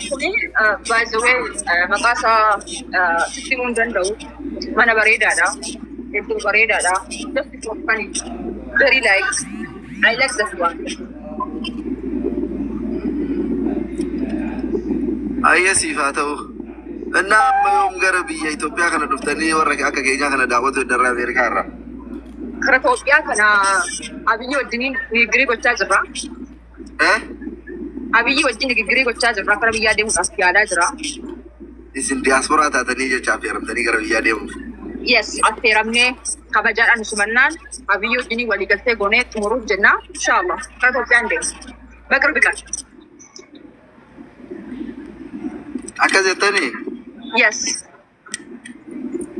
Kuni by the way maqaa isaa sitti himuu hin danda'u. Mana bareedaadha. Hedduu bareedaadha. Just for funny. Very like. I like that one. Ayya siif haa ta'u. Innaa amma yoom gara biyya Itoophiyaa kana dhuftanii warra akka keenyaa kana daawwatu darra Ameerikaa irraa? Kara Itoophiyaa kana Abiyyi wajjiniin nigigirii gochaa jirra. Eh? Abiyyi wajjin nigigirii gochaa jirra. Kara biyyaa deemuudhaaf yaalaa jira. Isin diyaasporaa taatanii jecha affeeramtanii gara biyyaa deemuuf. Yes, affeeramnee kabajaadhaan simannaan Abiyyi wajjiniin waliigaltee goonee xumuruuf jenna. Inshallah. Kara Itoophiyaan deemu. በቅርብ ቀን. Akkas jettanii? Yes.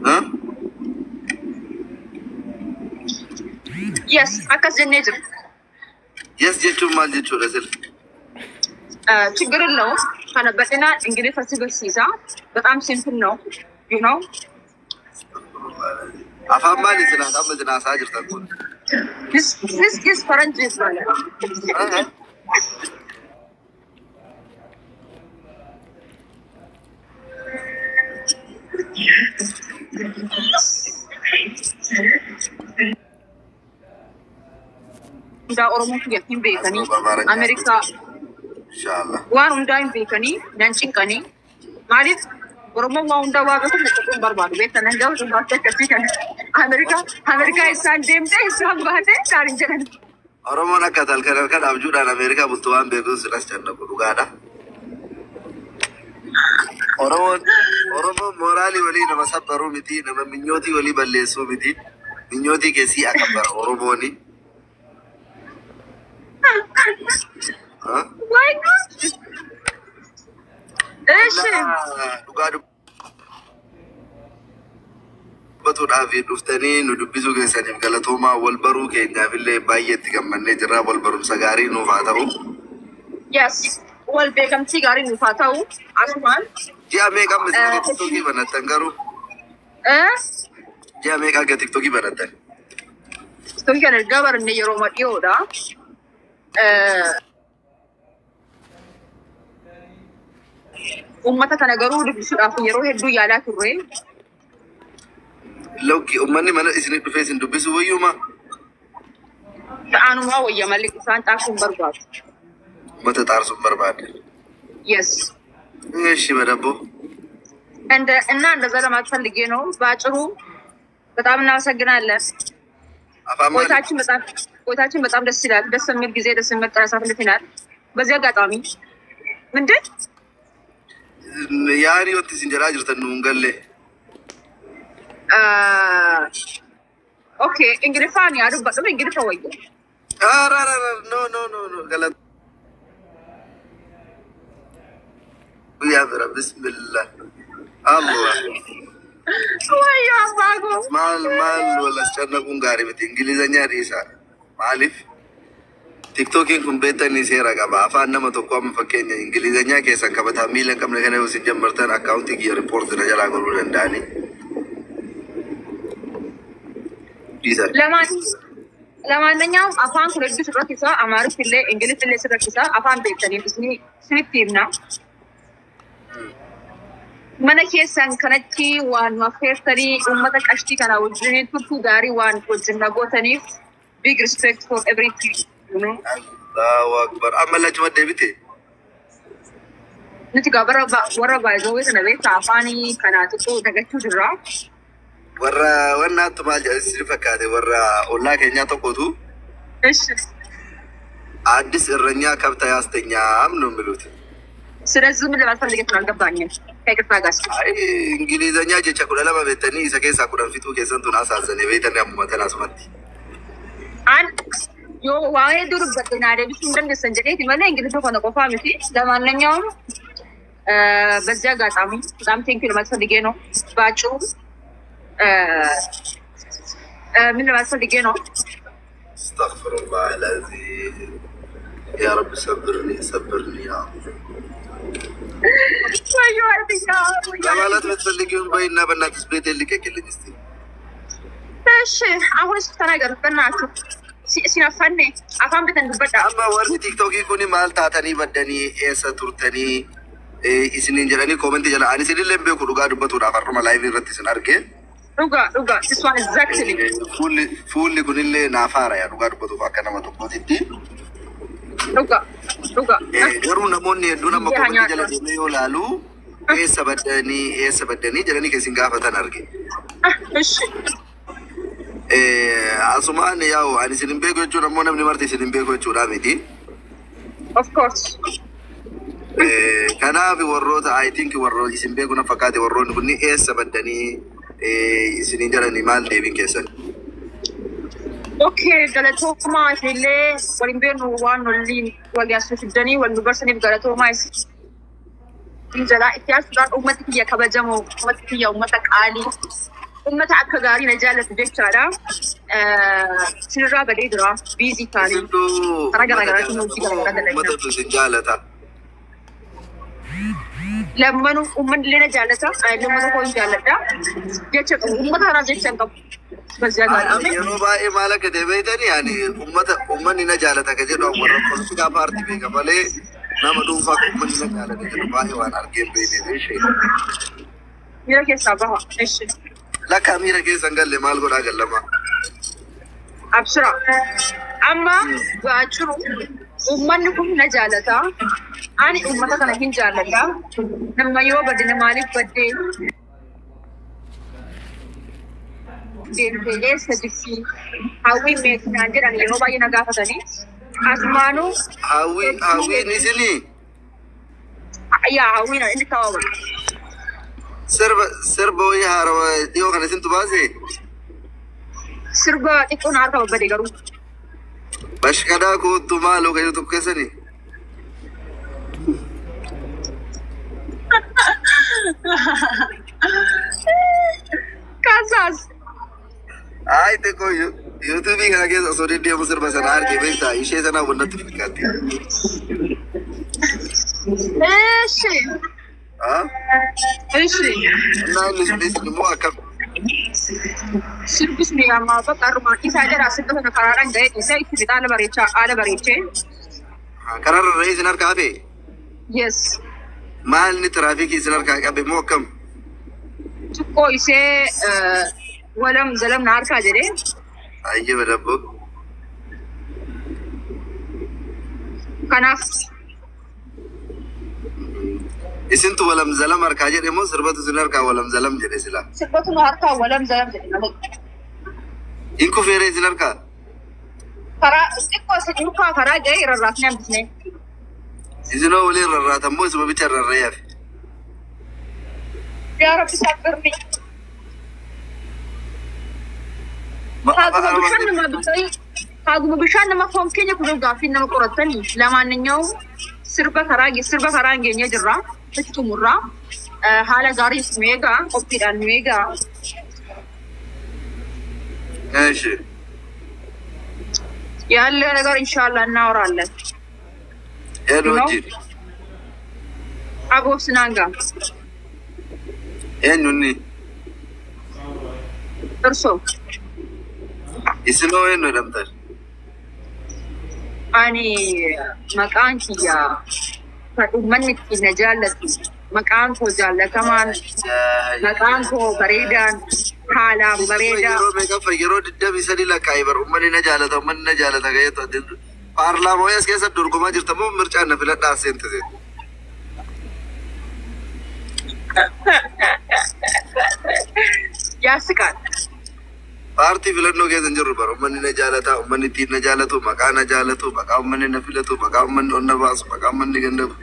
Huh? Yes, akkas jennee jiru. Yes jechuun maal jechuudha sir? ችግር የለውም። Kana bal'inaan Ingiliffa si barsiisa. በጣም simple ነው. Afaan maali silaa amma isin haasaa jirtan kun? This is ፈረንጅ ይባላል። Eh? Hundaa Oromoo kiyya hin beekanii Ameerikaa Inshallah. waan hundaa hin beekanii nan cinqanii maaliif Oromoon waan hundaa waa beeku tokko hin barbaadu beektan nan gaafa dhugaatti akkasii kana Ameerikaa isaan deemtee isaan baatee isaan hin jedhan. Oromoon akka halkan halkan abjuudhaan Ameerikaa bultu waan beekuuf silas cannaku dhugaadha. Oromoon mooraalii walii nama sabbaruu miti, nama minyootii walii balleessuu miti. Minyootii keessii akka bara Oromooni. Ha? Why not? እሺ. Dhugaa dubbatuudhaaf dhuftanii nu dubbisuu keessaniif galatoomaa. Wal baruu keenyaaf illee baay'ee itti gammannee jirra. Wal barumsa gaarii nuuf haa ta'u. Yes, wal beekamtii gaarii nuuf haa ta'u asumaan. Ji'a meeqa amma isin TikTokii banattan garuu? Eh? Ji'a meeqa akka TikTokii banattan? TikTokii kana ergaa baranne yeroo dhiyoodha. Uummata kana garuu dubbisuudhaaf yeroo hedduu yaalaa turre. Lokki uummanni mana isinii dhufee isin dubbisu wayyuma. Ta'anumaa wayya malee isaan xaafuu hin barbaadu. Uummata xaarsuun barbaade. Yes. እሺ በደቦ. እና እንደዛ ለማለት ፈልጌ ነው። በአጭሩ በጣም እናመሰግናለን። Afaan maali? ቆይታችን በጣም ደስ ይላል። ደስ የሚል ጊዜ፣ ደስ የሚል ቀን አሳልፈናል። በዚህ አጋጣሚ ምንድን Yaani wanti isin jedhaa jirtan nuun galle. Okay, Ingiliffaan yaa dubbadhu, Ingiliffa wayya. Ara ara, no, no, no, no, galata. Guyyaa bira, bismillah. Allah. Wayyo abbaa koo. Maal maal wal as cannaquun gaarii miti. Ingilizanyaa dhiisaa. Maaliif? TikTokiin kun beektanii seera qaba. Afaan nama tokko amma fakkeenya Ingilizanyaa keessan qabataa miila hin qabne kana yoo isin jammartan akkaawuntii kiyya report na jalaa godhuu danda'anii. Dhiisaa. Lamaan ለማንኛውም afaan kun hedduu sirrakkisa. Amaariffillee Ingiliffillee sirrakkisa. Afaan beektaniif isinitti himna. Mana keessan kanatti waan nu affeertanii uummata qashtii kana wajjin turtuu gaarii waan wajjin na gootaniif big respect for everything. Allahu Akbar. Amma lachuma deebite. Nuti gaa warra baay'ee kana beektaa afaanii kanaa xiqqoo dagachuu jirra. Warra wannaattu maal jedha isin fakkaate warra ollaa keenyaa tokkotu እሺ. አዲስ እረኛ ከብት አያስተኛም ነው የሚሉት። ስለዚህ ምን ለማለት ፈልገህ ነው አልገባኝም። ከይቅርታ ጋር እስኪ። Ay, Ingilizanyaa jecha 12 beektanii isa keessaa 10 fixuu keessan tun hasaasanii beektanii ammuma tana asumatti. An yoo waa'ee dubbadhe naa deebisuu hin dandeessan jedheeti malee Ingilizii kana qofaa miti። ለማንኛውም በዚህ አጋጣሚ በጣም thank you ለማለት ፈልጌ ነው። በአጭሩ ምን ለማለት ፈልጌ ነው? أستغفر الله العظيم. يا رب صبرني صبرني يا الله. ወዮ አልብያ ለማለት የምትፈልጊውን በይና በእናትሽ ቤቴን ልቀቂልኝ እስቲ። እሺ አሁን እስኪ ተናገር በእናትህ። Isin affanne afaan bitan dubbadha. Amma warri TikTokii kun maal taatanii baddanii, eessa turtanii isiniin jedhanii commentii jala, ani isinillee hin beeku, dhugaa dubbatuudhaaf har'uma liveii irratti isin argee. Dhugaa dhugaa, this one exactly. Fuulli kunillee naaf haara yaa, dhugaa dubbatuuf akka nama tokkootitti. Dhugaa dhugaa. Garuu namoonni hedduun amma Biyya commentii jala nyaata. deemee yoo laalu, eessa baddanii, eessa baddanii jedhanii kan isin gaafatan arge. Ishi. Asumaan yaa'u ani isin hin beeku jechuun ammoo namni marti isin hin beeku jechuudha miti. Of course. Kanaaf warroota, I think, warroota isin beeku na fakkaate, warroonni kun eessa baddanii isiniin jedhanii, maal deebiin keessan? Okay, galatoomaa. Isinillee waliin beeknu waan waliin wal yaasuuf wal nu barsaniif galatoomaa isin jalaa. Itti yaasuudhaan uummata kiyya kabajamoo, uummata kiyya, uummata qaalii, uummata akka gaarii na jaallatu jechaadha. Isinirraa badee jira. Busy taanii. Isintu Karaa uummata garaagaraatiin hojii jaalata moo garaagaraa dalagna. uummatatu isin jaalata? Lammanuu, uummanni illee na jaallata. Uummata koo hin jaalladha. Jecha qabu. Uummata kanaaf jecha hin qabu. በዚህ አጋጣሚ Yeroo baay'ee maal akka ta'e beektanii, ani uummata, uummanni na jaalata ka jedhu warra poolitikaa paartii beeka malee nama dhuunfaa ka uummanni na jaalata jedhu baay'ee waan argee hin beekne ishee. Miira keessaa baha. Ishi. Lakka miira keessa hin galle, maal godhaa gallama. Abshira. Amma jiru uummanni kun na jaalata. Ani uummata kana hin jaalladha. Nama yoo badde maaliif baddee? Deemtee eessa jirti? Hawwiin meeqnaan jedhan yeroo baay'ee na gaafatanii. Asumaanuu Hawwi, hawwiin isinii yaa hawwiin inni taa'u. Sirba wayii haarawa dhiyoo kana isintu baase. Sirba xiqqoo na harka babbade garuu. Bashkadaa koottu maaloo kan jedhu tokko keessanii. Kaasaas. Ay, xiqqoo YouTubeii kana keessa osoo deddeemu sirba sana argee beektaa, ishee sana wannatti fakkaatti. Eeshi. Ah? Eeshi. Innaa inni sun isin immoo akkam? Sirbi sun amma bakka arrumaan isaa jira, sirba sana karaadhaan ga'ee dhiisee itti fixa haala bareechaa haala bareechee. Karaarra ra'ee isin harkaa hafe? Yes. Maal inni tiraafikii isin harkaa qabe moo akkam? Xiqqoo ishee walam zalam na harkaa jedhee. Ayyee badabboo. Kanaaf Isintu walam zalam harkaa jedhe moo sirbatu isin harkaa walam zalam jedhe sila? Sirbatu nu harkaa walam zalam jedhe nama. Hin kufeere isin harkaa? Karaa xiqqoo isa duukaa karaa ga'ee rarraasnee hambisnee. Isinoo waliin rarraatan moo isuma bicha rarra'ee hafe? Yaa Rabbi sabbirni. Haaguma bishaan nama bitanii, haaguma bishaan nama foon keenya kun gaaffii nama qoratanii. ለማንኛውም sirba karaa geenyee jirra. Itti xumurraa haala gaarii nu eegaa, qophiidhaan nu eegaa. እሺ። ያለ ነገር ኢንሻአላህ እናወራለን። Eenyu ነው። wajjin? Aboof Sinaangaa. Eenyu inni? እርሶ። Isinoo eenyu jedhamtan? Ani maqaan kiyya kan uummanni ittiin na jaallatu, maqaan koo jaallatamaan, maqaan koo bareedaan, haalaan bareedaa. Yeroo meeqaffa, yeroo 23 lakkaa'e bar, uummanni na jaalata, uummanni na jaalata ga'eetu paarlaamaa as keessa dorgomaa jirta moo mircaan na filadhaa seente seente? ያስቃል። Paartii filannoo keessa hin jirru bara, uummanni na jaalata, uummanni ittiin na jaalatu, maqaa na jaalatu, maqaa uummanni na filatu, maqaa uummanni onna baasu, maqaa uummanni gandabu.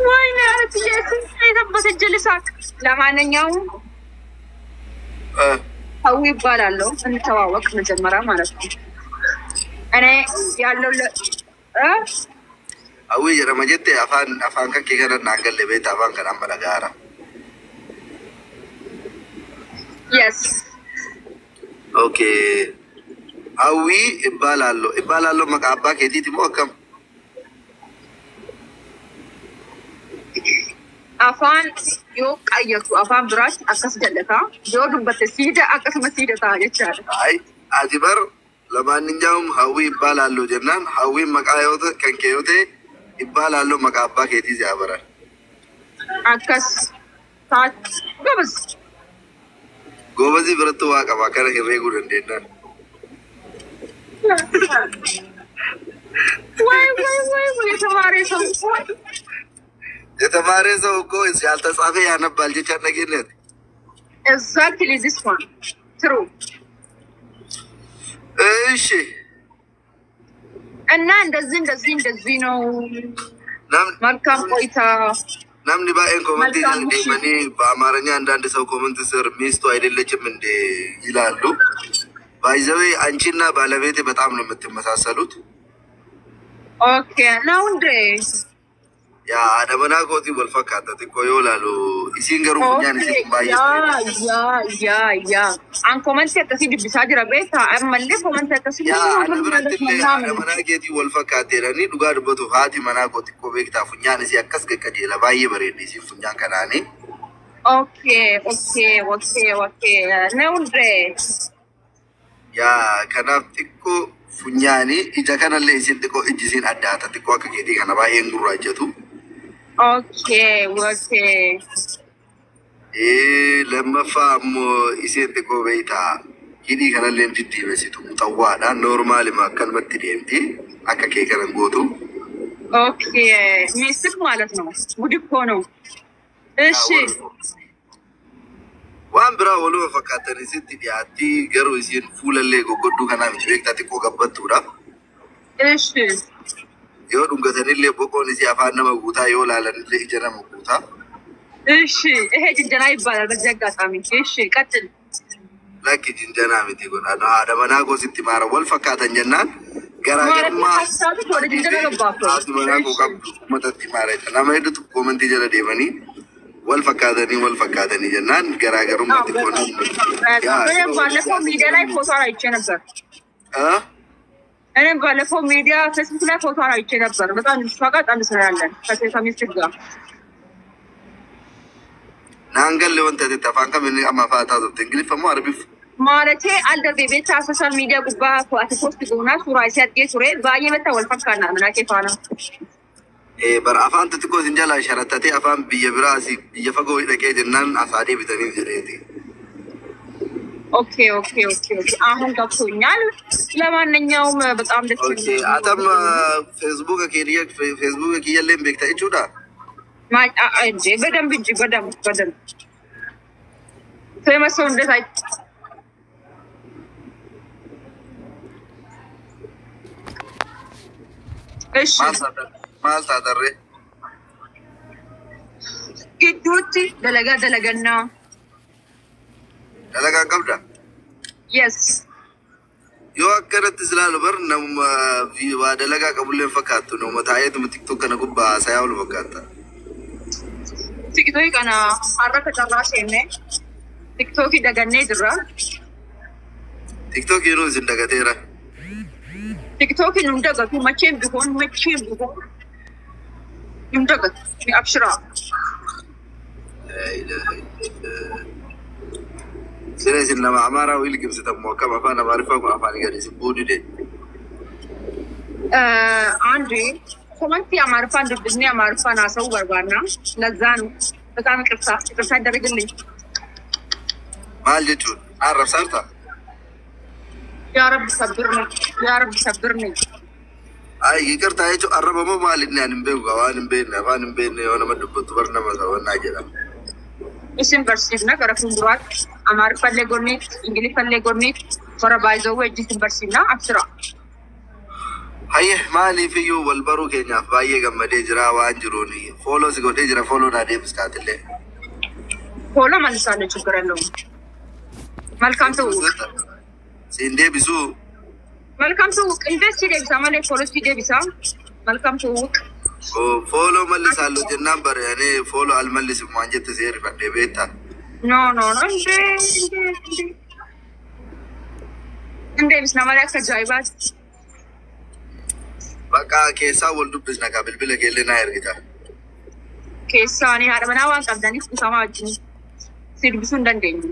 ወይኔ ኧረ የተበሰጀ ልሳቅ። ለማንኛውም ሀዊ ይባላለሁ። እንተዋወቅ መጀመሪያ ማለት ነው። እኔ ያለው እ Hawwii jedhama jette, afaan kan kee kana naan galle beekta, afaan kan amma dhaga'aara. Yes. Okay. Hawwii Ibbaalaallo. Ibbaalaallo maqaa abbaa keetiiti moo akkam? Afaan yoo qayyatu afaan biraatti akkas jallata. Yoo dubbatte siida akkasuma siida ta'a jechaadha. Ay, ati bar ለማንኛውም ሀዊ ይባላሉ jennaan hawwiin maqaa yoo ta'e kan kee yoo ta'e ይባላሉ maqaa abbaa keetii si abaran. Akkas taat ጎበዝ። Goobazii biratti waa qaba kana herreeguu dandeenyaan. ወይ ወይ ወይ ወይ የተማረ ሰው! የተማረ ሰው እኮ ያልተጻፈ ያነባል jecha dhageenyeeti. Exactly, this one true. እሺ። እና እንደዚህ እንደዚህ እንደዚህ ነው። Namni መልካም ቆይታ። Namni baay'een comment መልካም ምሽት። deemanii በአማርኛ አንዳንድ ሰው comment ስር ሚስቱ አይደለችም እንዴ ይላሉ። By the way አንቺና ባለቤቴ በጣም ነው የምትመሳሰሉት። Okay ነው እንዴ? Yaa haadha manaa kootii wal fakkaata xiqqoo yoo ilaalu isiin garuu funyaan Okay isii kun baay'ee ያ bareeda. Yeah yeah yeah, an comment akkasii dubbisaa jira beektaa? Ammallee comment akkasii Yaa ምን ana ምን biratti ማለት ነው illee haadha ምናምን manaa keetii wal fakkaatteedhanii dhugaa dubbatuuf haati manaa koo xiqqoo beektaa funyaan isii akkas qaqqajeela baay'ee bareeddi isiin funyaan kanaanii. Okay ነው እንዴ? Yaa kanaaf xiqqoo funyaanii ija kanallee isiin xiqqoo iji isiin addaata xiqqoo akka keetii kana baay'een gurraachatu. Okay. Lammaffaa ammoo isiin xiqqoo beektaa hidhii kanallee diddiimessitu muxawwaadha normalima akkanumatti deemti akka kee kanan gootu. Okay, ሚስትህ ማለት ነው። ጉድ እኮ ነው። እሺ። Waan biraa waluma fakkaatan isitti dhiyaatti garuu isiin fuulallee goggodduu kanaa miti beektaa xiqqoo gabbattuudha. እሺ። Yoo dhungatanillee boqoon isii afaan nama guutaa yoo laalanillee ija nama guutaa. እሺ፣ ይሄ ጅንጀና ይባላል በዚህ አጋጣሚ። እሺ ቀጥል። Lakki jinjanaa miti kun haadha manaa koo sitti maara wal fakkaatan jennaan ማለት garaagarummaa ሀሳብህ ወደ ጅንጀና ገባ እኮ። haati manaa koo እሺ qabdu uummatatti maara nama hedduutu comment jala deemanii wal fakkaatanii wal fakkaatanii jennaan garaagarummaa አዎ xiqqoo በጣም namni በጣም yaa እኔም ባለፈው ሚዲያ ላይ ፎቶዋን አይቼ ነበር። እ እኔም ባለፈው ሚዲያ ፌስቡክ ላይ ፎቶዋን አይቼ ነበር። በጣም እሷ ጋር በጣም እንሰራለን ከሚስትህ ጋር። Naan galle wanta ati afaan kamiin amma afaan taasifte Ingiliffa moo Arabiif? ማለቴ አልደርቤ ቤታ social media gubbaa ati post goonaa suuraa isii argee ture. Baay'ee mata wal fakkaanna manaa kee faana. Bara afaan xixiqqoo isin jalaa sharattatee afaan biyya biraa asii biyya fagoo dhaqee jennaan asaa deebitaniif jedheeti. Okay, አሁን ገብቶኛል። ለማንኛውም በጣም ደስ Okay, የሚል atam Facebooka kiyyallee hin beekta jechuudha. እንጂ በደንብ እንጂ በደንብ በደንብ famous ሰው እንዴት አይ እሺ። Maal taatarree? Gidduutti dalagaa dalagannaa. Dalagaa qabda? Yes. Yoo akkanatti silaalu bar namuma waa dalagaa qabullee hin fakkaattu nama taa'eetuma TikTok kana gubbaa haasayaa oolu fakkaata. TikTokii kana har'a carraa seenne TikTokii dagannee jirra. TikTok yeroo isin dagateera. TikTokii nun dagatu መቼም ቢሆን መቼም ቢሆን nun dagatu abshiraa. Sila isin nama Amaaraa wayii liqimsitan moo akkam afaan Amaariffaa kun afaan gadi isin buudide. አንዴ comment Amaariffaan dubbisnee Amaariffaan haasa'uu barbaanna. ለዛ ነው። በጣም ይቅርታ ይቅርታ ይደረግልኝ። Maal jechuun arrabsaarta? ያ ረብ ሰብርኒ ያ ረብ ሰብርኒ። Ay ይቅርታ jechuun arraba moo maal inni ani hin beeku waan hin beekne afaan hin beekne yoo nama dubbattu bar nama sabannaa jedhama. Isin barsiifna gara fuulduraatti Amaariffallee gorniit Ingiliffallee gorniit bara baay'ee wajji isin barsiifna abshira. Hayyee maaliif iyyuu wal baruu keenyaaf baay'ee gammadee jira waan jiruun follow si godhee jira follow naa deebiskaatillee. Follow መልሳለሁ፣ ችግር የለውም። መልካም ትውውቅ። Siin deebisuu. መልካም ትውውቅ። እንዴት si deebisa malee follow si deebisa። መልካም ትውውቅ። Follow መልሳለሁ jennaan bare ani follow አልመልስም waan jette seerri fadhee beektaa. No no no, እንዴ እንዴ እንዴ እንዴ deebisna malee akka ajaa'ibaatti. Bakka keessaa wal dubbisna kaa bilbila keellee naa ergita. Keessaanii haadha manaa waan qabdaniif dhifamaa wajjin si dubbisuu hin dandeenyu.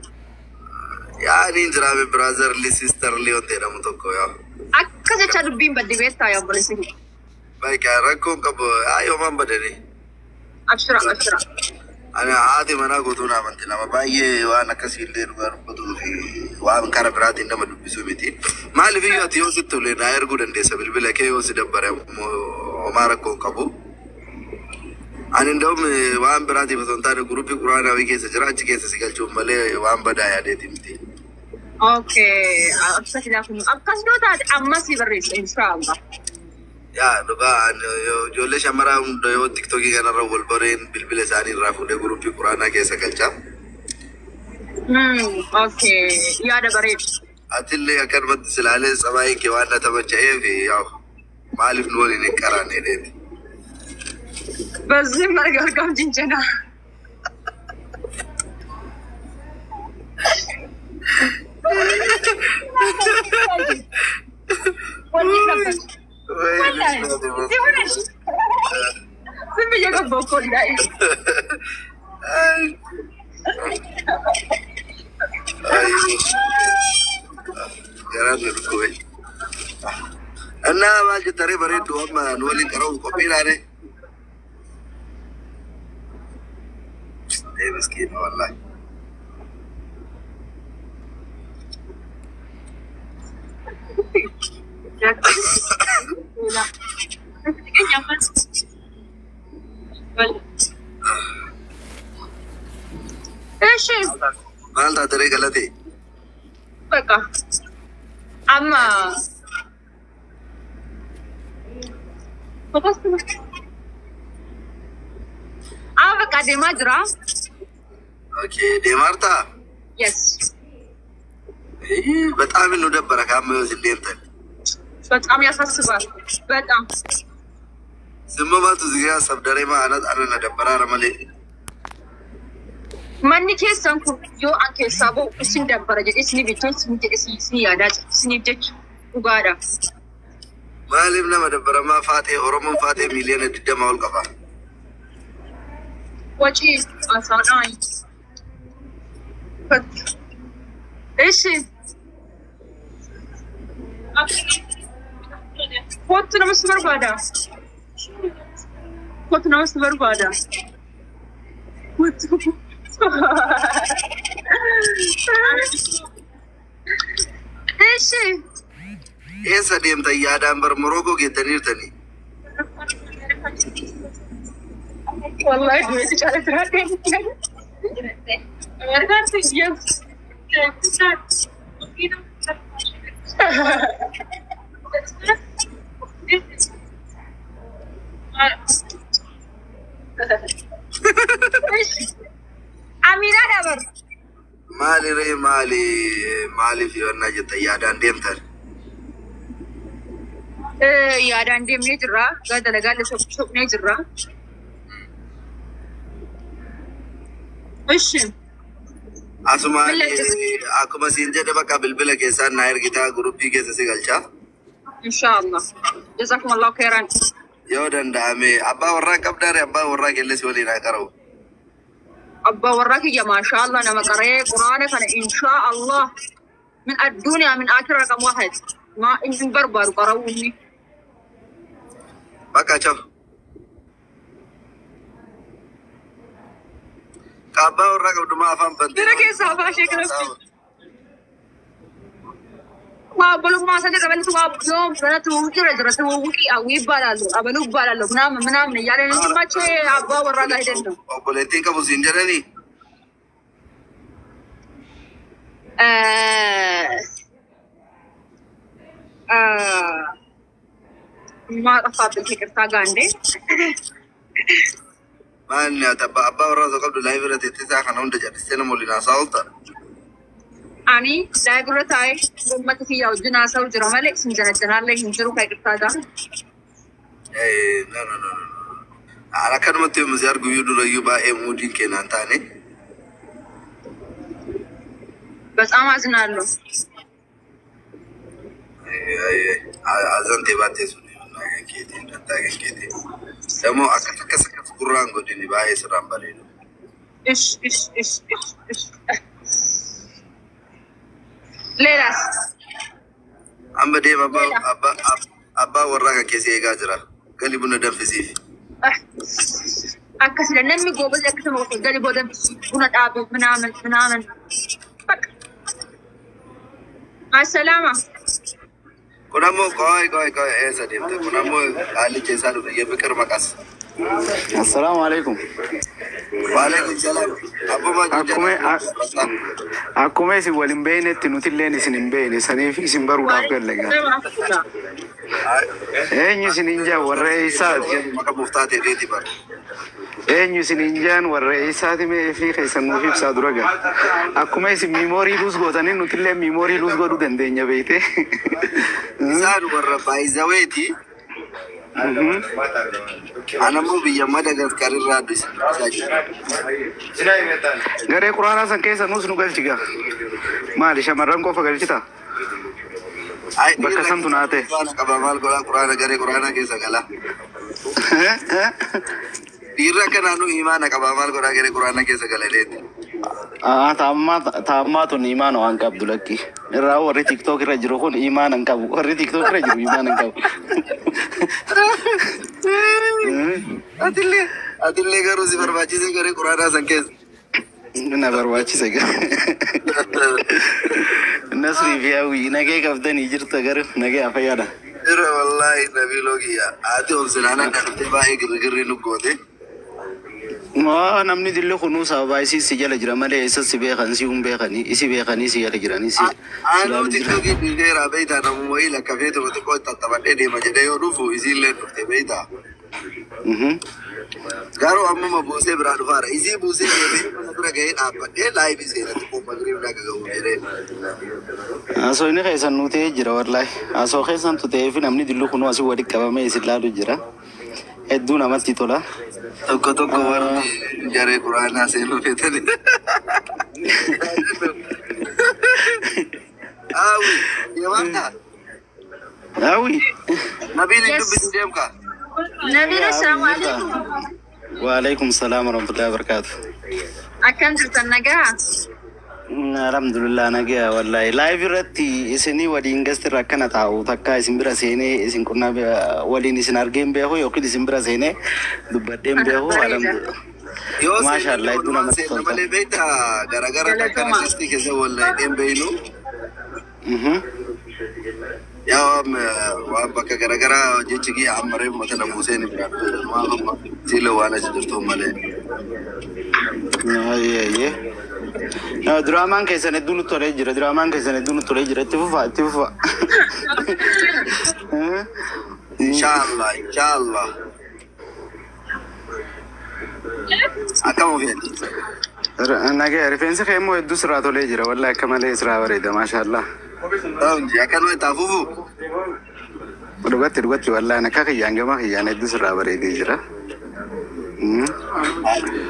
Yaa ni jiraame brotherly sisterly wanti jedhamu tokko yaa. Akka jecha dubbiin badde beektaa yaa obboleessi. Baay'ee rakkoon qabu yoomaan badanii. Abshira abshira. Ani haati manaa guutuu na amanti nama baay'ee waan akkasii illee dhugaa dubbatuu fi waan kara biraatiin nama dubbisuu miti. Maaliif iyyuu ati yoo sitti tole naa erguu dandeessa bilbila kee yoo si dabbare immoo homaa rakkoon qabu. Ani ndawum waan biraatiif osoo hin taane guruppii quraanaa keessa jira achi keessa si galchuun malee waan badaa yaadeeti miti. Okay, akkas ilaafu akkas yoo taate ammas si barreessa inshaallah. Yaa dhugaa ani ijoollee shamaraa hunda yoo tiktookii kanarra wal bareen bilbila isaanii irraa fuudhee guruppii quraanaa keessa galcha. Okay, yaada bareedu. Atillee akkanumatti silaalee sabaayin kee waan na tamacha'eef yaa'u maaliif nu waliin hin qaraanne dheeti. በዚህ መርጋርጋም ጅንጀና ዝም ብዬ ገባሁ እኮ ላይ። Garaan nu dhukkube. Innaa maal jettaree bareeddu amma nu waliin qara'u qophiidhaane. Ee miskiina wallaahi. እሺ Maal taataree galatee? በቃ አማ አማ በቃ deemaa jira. Okay, deemaartaa? Yes. በጣም nu dabbara kaamma yoo isin deemtan. በጣም ያሳስባል። በጣም Simmamaatu zigaa sabdaree ma'anas ana na dabbaraara malee. Manni keessan kun yoo an keessaa bahu isin dabbara jedhee isinii bitee isin jedhe isin yaadaa jira isiniif jecha dhugaadha. Maaliif nama dabbaramaa faatee Oromoon faatee miiliyoona 20 ol qaba. ወጪ አሳናኝ እሺ Kottu nama si barbaada. Kottu nama si barbaada. Kottu. እሺ Eessa deemtan yaadaan bar Morookoo geettaniirtanii? Wallahi du'eeti caala biraa deemte. Ameerikaatti yes. Amiinaa dabar. Maali ree maali maaliif yoonnaa jettan yaadaan deemtan? Yaadaan deemnee jirra. Gara dalagaalee soqnee jirra. እሺ Asumaan Bilbilaa akkuma siin jedhe bakka bilbila keessaan naa ergitaa guruppii keessa si galchaa. Inshaallah. Jazakum Allahu khairan. Yoo danda'ame abbaa warraa qabdaare abbaa warraa keelles waliin haa qara'u. Abbaa warraa kiyya maashaallah nama qaree quraana kana inshaallah min addunyaa min akira raqam واحد ma inni hin barbaadu qara'uu inni. Bakka cafu. Ka abbaa warraa qabdu maa afaan bantee? Bira keessaa afaan ishee kanatti. Waa obbolummaa isaa jedhamanitu waa yoo gara ትውውቅ jira ትውውቅ አዊ ይባላሉ አበሉ ይባላሉ ምናምን ምናምን እያለ ነው እንጂ መቼ አባ ወራ ጋር ሄደን ነው። Obboleettiin qabu siin jedhanii? ማጠፋብን ይቅርታ ጋር እንዴ። Maal nyaata abbaa warraa osoo qabdu live irra teessee isaa kana hunda jal'istee nama waliin haasaa oolta? Ani live irra taa'ee uummata kiyya wajjin haasa'u jira malee isin janajjanaallee hin jiru kan ይቅርታ ጋር። No, no, no, no. Ani akkanumatti yommuu si argu iyyuu durayyuu baay'ee muudiin keenan taane. በጣም አዝናለሁ። Azantee baattee sun keetiin dantaa kan keetiin. Dammoo akkas akkas akkas gurraan godhini baay'ee sirraan bareedu. እሽ እሽ እሽ እሽ እሽ ሌላስ? Amma deema, abbaa warraa kan keessa eegaa jira. Gali, buna danfisiif. Akkasila namni goobas akkasuma gadi booda buna dhaabe ምናምን ምናምን በቃ asalaama. Kun ammoo, qoy qoy qoy, eessa deemte? Kun ammoo qaalicha isaa dhufe, የፍቅር መቀስ. Assalaamu alaikum. Waalaikum salaam. Abbuma. Akkuma isin wal hin beeknetti nutilleen isin hin beekne, saniif isin baruudhaaf galle gaa. Eenyu isin hin jaan, warra eessaati? Maka muftaatee deeti bara. Eenyu isin hin jaan, warra eessaati? Mee fi keessan nuuf ibsaa dura gaa. Akkuma isin memory lose gootanii nutillee memory lose godhuu dandeenya, beekte. Isaan warra baayizaweeti. Anammoo biyya Madagaskar irraa isaa jira. Garee quraanaa san keessa nuus nu galchi gaa. Maali, shamarran qofa galchita? Bakka santu naa ta'e. Quraana qaba, maal godhaa, quraana garee quraanaa keessa gala. Dhiirri akka naannoo imaana qaba, maal godhaa, garee quraanaa keessa gala leeti. Taammaa tun imaana waan qabdu lakki. Irraa warri TikTok irra jiru kun imaana hin qabu. Warri TikTok irra jiru imaana hin qabu. Atillee garuu si barbaachise garee quraanaa san keessa. Na barbaachise. Nasrii fi Hawwii, nagee qabdanii jirta garuu, nagee afayyaadha. Jira wallaahi, Nabiiloo kiyya. Haati obsinaana dhuftee baay'ee girgirri nu goote. Maa namni dilli kunuu sababaa isii si jala jira malee eessas si beekan, si hin beekanii, isi beekanii si jala jiranii si Aanuu TikTokii dhiiseera beektaa, namuma wayii lakkafee ture xiqqoo tattaphadhee deema jedhee yoo dhufu isiillee dhufte, beektaa. Garuu ammuma buusee biraa dhufaara. Isii buusee deemee mana bira gahee dhaabbadhee live seena xiqqoo magriib dhaga gahu jedhee. Haasoo inni keessan nuu ta'ee jira wallaahi. Haasoo keessantu ta'ee fi namni dilli kunuu asii walitti qabamee isin laalu jira. Hedduu namatti tola. Tokko tokko warri garee quraanaa seenuu feetani. Hawwi, deemaata? Hawwi. Nabiin hin Yes. dubbisu, deemka. Nabiil, assalaamu alaikum. Waalaikum salaam warahmatullahi wabarakatuh. Akkam jirtan, nagaa? Alhamdulillah, nagaa wallahi. Live irratti isinii waliin guest irra akkana taa'u takka isin bira seenee isin qunnaa waliin isin argee hin beeku yookiin isin bira seenee dubbadhee hin beeku. Bareeda. Alhamdulillah. Yoo Maashaallah, seenaa hedduu namatti seenna tolta. malee, beektaa, garagara takka Galatoomaa. guest keessa wallahi hin beeynu. Yaa waan bakka garagaraa jechi kiyya amma reefu mata na buusee ni biraa dhufe. Waan amma siila waan achi jirtu malee. Ayyee. Diraamaan keessan hedduu nutti tolee jira. Diraamaan keessan hedduu nutti tolee jira. Itti fufaa, itti fufaa. Inshallah, inshallah. Akkam ofeeti? Nagaya, rifeensi kee immoo hedduu sirraa tolee jira. Wallahi akka malee sirraa bareeda. Maashaallah. Ta'umji akkanuma itti hafuufu. Dhugatti dhugatti, wallahi akka kiyyaan gama kiyyaan hedduu sirraa bareedee jira.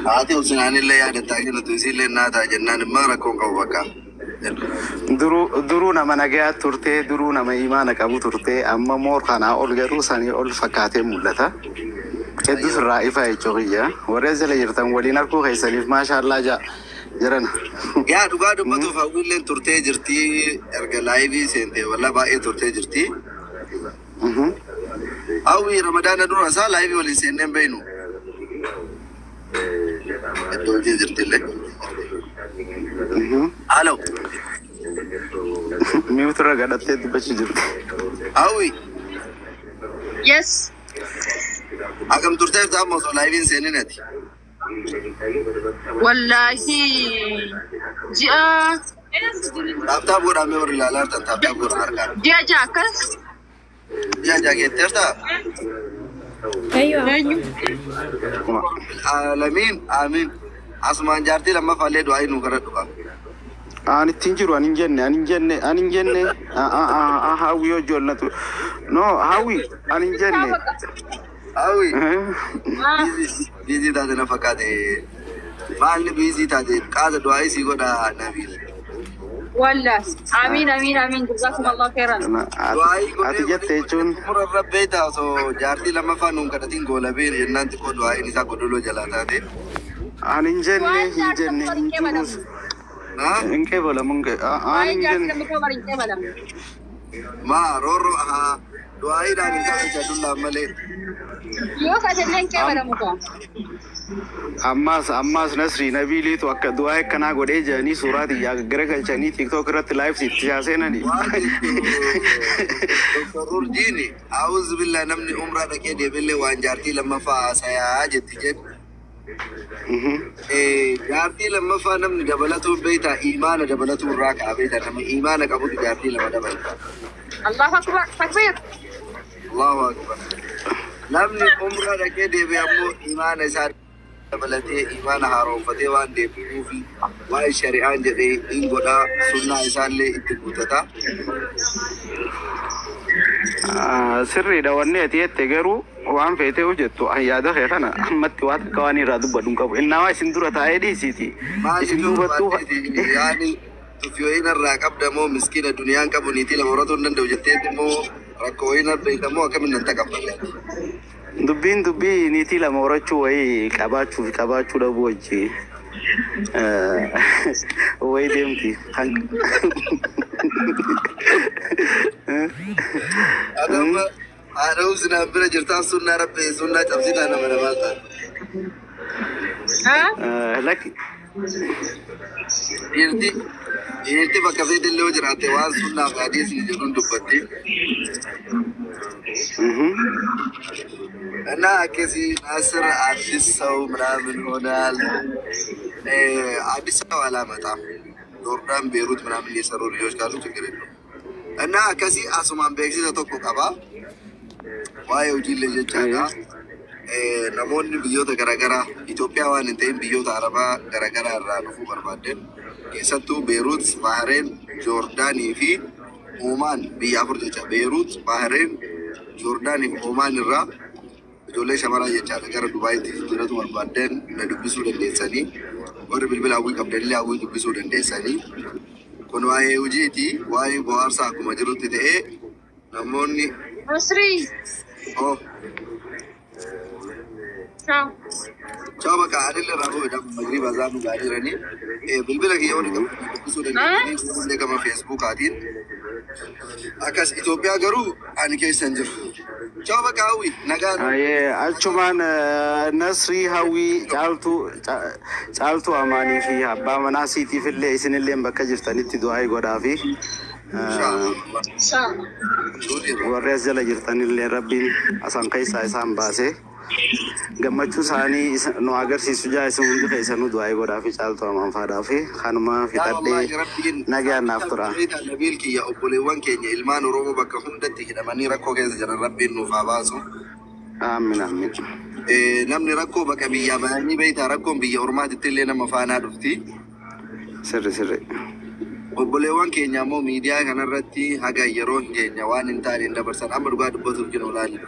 Haati obsinaanillee yaadataa kennitu isiillee naataa jennaan immoo rakkoon qabu bakka. Duruu nama nagayaa turtee, duruu nama imaana qabu turtee, amma moor kanaa ol garuu sanii ol fakkaatee mul'ata. Hedduu sirraa ifa jechuu kiyya. Warra jala jirtan waliin arguu keessaniif maashaallaa jaa jiran. Yaa dhugaa dubbatuuf Hawwiilleen turtee jirti, erga live seente walla baay'ee turtee jirti. Hawwi Ramadaana dura isaa live waliin seennee hin beeynu. Iddoo hojii jirtillee. Halo. Mute irra gadhattee dubbachuu jirti. Hawwi. Yes. Akkam turteerta amma osoo live hin seenin ati? Wallaahi ji'a Tap tap godhamee warri ilaalaa jirtan, tap tap godhan harkaan. Ji'a 6 akkas. Ji'a 6 geetteerta? Aywa. Eenyu? Alamiin amiin. Asumaan jaartii lammaffaallee du'aa nuu kadhadhu qaba. Ani ittiin jiru, ani hin jenne, ani hin jenne, ani hin jenne. Hawwi yoo ijoollatu. No, Hawwi, ani hin jenne. Hawwi. Busy taate na fakkaate. Maalli busy taate, qaada du'aa isii godha Nabiil. Wallahi. Amiin, amiin, amiin. Jazakum Allah khairan. Ati jette jechuun Xumura irra beektaa, osoo jaartii lammaffaa nuun kadhatiin goolabee jennaan xiqqoo du'aa'iin isaa godoloo jalaa taate. Ani hin jenne, Waan hin jenne, jaarsa hin hin jirus. Ha? Hin qeebalamu, hin ani Waa'ee hin jaarsa jenne. lammaffaa hin qeebalamu. Maa roorroo haa du'aayiidhaan hin taasisaa dullaan malee. Yoo kaaselleen kee baramu koo. Ammas Nasrii Nabiiliitu akka du'aa akkanaa godhee jedhanii suuraa xiyyaa garagalchanii TikTok irratti live itti seenani. Waan jettu Dr. Urjiin awuzu billaa namni umraa dhaqee deebillee waan jaartii lammaffaa haasayaa jetti jedhu. Jaartii lammaffaa namni dabalatuun beektaa imaana dabalatu irraa ka'a beektaa nama imaana qabutu jaartii lama dabalata. Allahu akbar takbiir. Allahu akbar. Namni umraa dhaqee deebi'e ammoo imaana isaa dabalatee imaana haaromfatee waan deebi'uuf waan shari'aan jedhee hin godhaa sunnaa isaallee itti guutata. Sirriidha wanni ati jette garuu waan feetee hojjettu yaada kee kana ammatti waan takka waan irraa dubbadhu hin qabu. Innaa isin dura taa'ee dhiisiiti. Isin duubattuu Yaani tuffii irraa qabda moo miskiina duniyaan qabu niitii lama horatuu hin danda'u jetteet immoo rakkoo wayiin beekta moo akkamiin nan taqabballe? Dubbiin dubbii niitii lama horachuu wayii qabaachuu fi qabaachuu dhabuu wajji wayii deemti. Adama haadha sinaan bira jirtaan sunnaa rabbee sunnaa cabsitaa nama namaa ta'a. Lakki Dhiirti bakka feetillee yoo jiraatte waan sunnaa fi hadiisni jedhuun dubbatti. እና akkasii ናስር አዲስ ሰው ምናምን ሆናል። አዲስ ሰው አላመጣም። ጆርዳን ቤሩት ምናምን የሰሩ ልጆች ካሉ ችግር የለውም። እና akkasii asumaan beeksisa tokko qaba. Waa'ee hojiilee jechaadha. Namoonni biyyoota garaagaraa Itoophiyaa waan hin ta'in biyyoota Arabaa garaagaraa irraa dhufuu barbaadden keessattuu Beerut, Bahareen, Joordaanii fi Omaan biyya afur jecha Beerut, Bahareen, Joordaanii fi Omaan irraa ijoollee shamaraa jechaadha gara Dubaayitti jijjiiratu barbaadden na dubbisuu dandeessanii warri bilbila hawwii qabdanillee hawwii dubbisuu dandeessanii. Kun waa'ee hojiiti, waa'ee bohaarsaa akkuma jirutti ta'ee namoonni Nasrii. Oh. Ciao. Ciao bakka anillee irraa bu'e magriba azaan dhugaa jiranii bilbila kiyya waliin qabdu dubbisuu dandeessanii illee gama feesbuukaatiin akkas Itoophiyaa garuu ani keessa hin jiru. Ciao bakka hawwi nagaan. Achumaan Nasrii Hawwii Caaltuu Amaanii fi abbaa manaa siitiif illee isinillee bakka jirtanitti du'aa godhaa fi warri as jala jirtanillee rabbiin asan keessaa isaan baasee gammachuu isaanii nu agarsiisu jaa isin hundi keessanuu du'aa godhaa fi Caaltuu Amaan faadhaa fi kanuma fixadhee nagaan naaf tura. Nabiil kiyya obboleewwan keenya ilmaan Oromoo bakka hundatti hidhamanii rakkoo keessa jiran rabbiin nuuf haa baasu. Aamin aamin. Namni rakkoo bakka biyyaa bahanii beektaa rakkoon biyya ormaatitti illee nama faanaa dhufti. Sirri sirri. Obboleewwan keenya ammoo miidiyaa kanarratti haga yeroo keenya waan hin taane hin dabarsan amma dhugaa dubbatuuf jiru laali.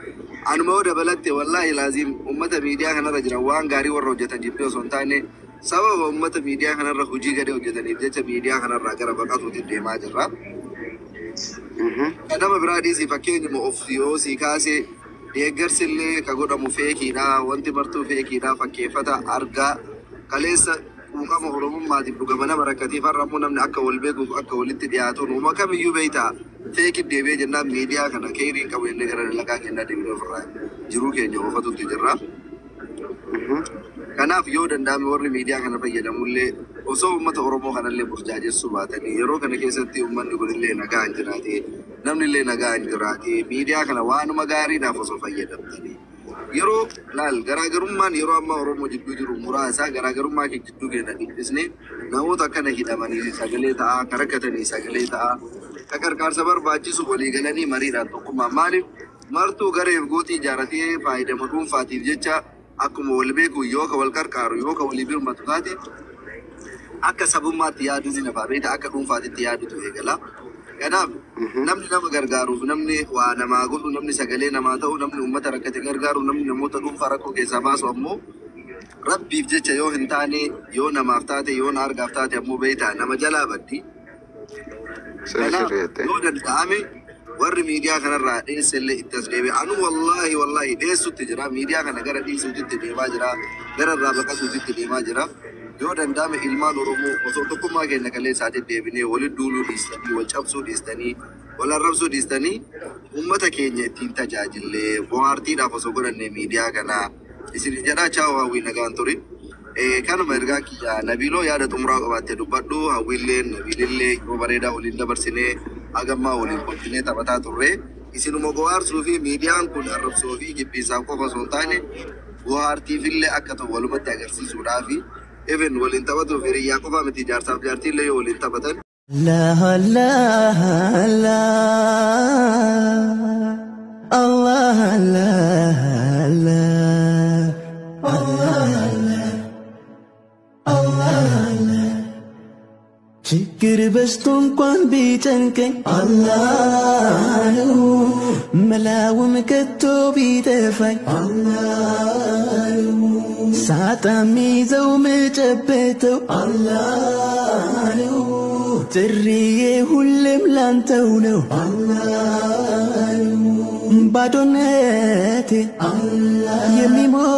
Anuma yoo dabalatte wallaahi laaziim uummata miidiyaa kanarra jiran waan gaarii warra hojjetan jibbee osoo hin taane sababa uummata miidiyaa kanarra hojii gadee hojjetaniif jecha miidiyaa kanarraa gara baqatuutti deemaa jirra. Nama biraa dhiisii fakkeenyuma of yoo sii kaasee deeggarsi illee ka godhamu feekiidha wanti martuu feekiidha fakkeeffata argaa kaleessa quuqama oromummaatiif dhugama nama rakkatiif har'a ammoo namni akka wal beekuuf akka walitti dhiyaatuun uuma kamiyyuu beektaa feekii deebi'ee jennaan miidiyaa kana keeriin qabu jennee gara dalagaa kennaa deemnee ofirraa jiruu keenya oofatutti jirra. Kanaaf yoo danda'ame warri miidiyaa kana fayyadamullee osoo uummata Oromoo kanallee burjaajessuu baatanii yeroo kana keessatti uummanni kunillee nagaa hin jiraate namnillee nagaa hin jiraate miidiyaa kana waanuma gaariidhaaf osoo fayyadamtanii. Yeroo laal garaagarummaan yeroo ammaa Oromoo jidduu jiru muraasa garaagarummaa kee jidduu keenya dhiphisnee namoota akkana hidhamanii sagalee ta'aa ka rakkatanii sagalee ta'aa ka gargaarsa barbaachisu walii galanii mariidhaan tokkummaa maaliif martuu gareef gootii ijaaratee faayidama dhuunfaatiif jecha akkuma wal beeku yoo ka wal qarqaaru yoo ka walii birmatu taate akka sabummaatti yaaduu ni nafa beekta akka dhuunfaatitti yaadutu eegala. Kanaaf namni nama gargaaruuf namni waa namaa godhu namni sagalee namaa ta'u namni uummata rakkate gargaaru namni namoota dhuunfaa rakkoo keessaa baasu ammoo rabbiif jecha yoo hin taane yoo namaaf taate yoo na argaaf taate ammoo beektaa nama jalaa baddi. Kanaaf yoo danda'ame warri miidiyaa kanarraa dheesse illee itti as deebi'e. Anu wallaahi wallaahi dheessutti jira miidiyaa kana gara dhiisuutti deemaa jira gara irraa baqatuutti deemaa jira. Yoo danda'ame ilmaan Oromoo osoo tokkummaa keenya kaleessaatiin deebinee walitti duuluu dhiistanii wal cabsuu dhiistanii Wal arrabsuu dhiistanii uummata keenya ittiin tajaajillee bohaartiidhaaf osoo godhanne miidiyaa kanaa isin jedhaa. Chaaw Hawwii, nagaan turi. Kanuma ergaa kiyya. Nabiiloo, yaada xumuraa qabaattee dubbadhu. Hawwiillee Nabiilillee yeroo bareedaa waliin dabarsinee, hagammaa waliin kolfinee taphataa turre. Isinuma bohaarsuu fi miidiyaan kun arrabsoo fi jibbiinsaaf qofa osoo hin taane bohaartiifillee akka ta'u walumatti agarsiisuudhaafi even waliin taphatuuf hiriyyaa qofa miti, jaarsaaf jaartiillee yoo waliin taphatan. الله الله الله الله الله الله الله። ችግር በዝቶ እንኳን ቢጨንቀኝ አላህ ነው፣ መላውም ከቶ ቢጠፋኝ አላህ ነው፣ ሳጣ ሚይዘው ምጨበተው አላህ ነው፣ ጥሪዬ ሁሌም ላንተው ነው አላህ ነው፣ ባዶነቴ የሚሞላ